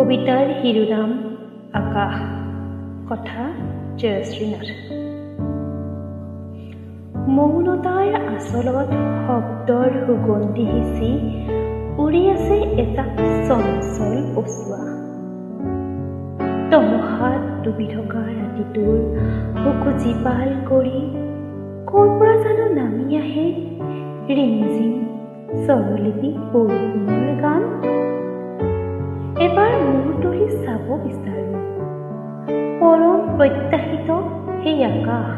কবিতাৰ শিৰোনাম আকাশ, কথা জয়শ্ৰীনাথ। মৌনতাৰ আঁচলত শব্দৰ সুগন্ধি সিঁচি উৰি আছে এটা চঞ্চল পচোৱা। তমসাত ডুবি থকা ৰাতিটোৰ বুকু জীপাল কৰি ক'ৰ পৰা জানো নামি আহে ৰিমঝিম স্বৰলিপি বৰষুণৰ গান। এবাৰ মূৰ তুলি চাব বিচাৰোঁ পৰম প্ৰত্যাশিত সেই আকাশ।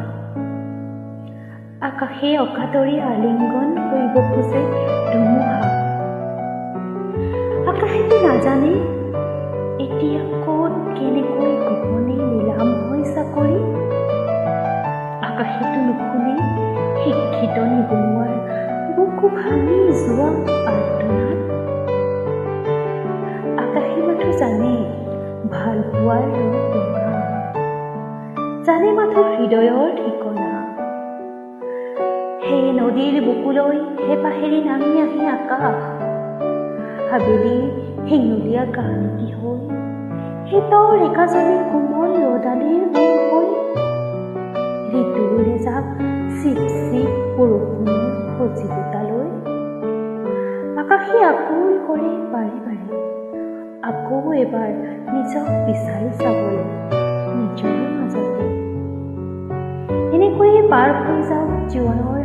আকাশে অকাতৰে আলিংগন কৰিব খোজে ধুমুহা। আকাশেতো নাজানে এতিয়া ক'ত কেনেকৈ গোপনে নিলাম হয় চাকৰি। আকাশেতো নুশুনে শিক্ষিত নিবনুৱাৰ বুকু ভাঙি যোৱা আৰ্তনাদ। আকাশে মাথো জানে ভাল পোৱাৰ ৰং ৰঙা, জানে মাথো হৃদয়ৰ ঠিকনা। সেই নদীৰ বুকুলৈ হেঁপাহেৰে নামি আহে আকাশ। আবেলিৰ হেঙুলীয়া গান এটি হৈ, শীতৰ একাজলি কোমল ৰ'দালিৰ ৰং হৈ, ঋতুৰ এজাক চিপ চিপ বৰষুণৰ সজীৱতালৈ আকাশে আকুল কৰে বাৰে বাৰে আকৌ এবাৰ নিজক বিচাৰি চাবলৈ নিজৰ মাজতে। এনেকৈয়ে পাৰ হৈ যাওক জীৱনৰ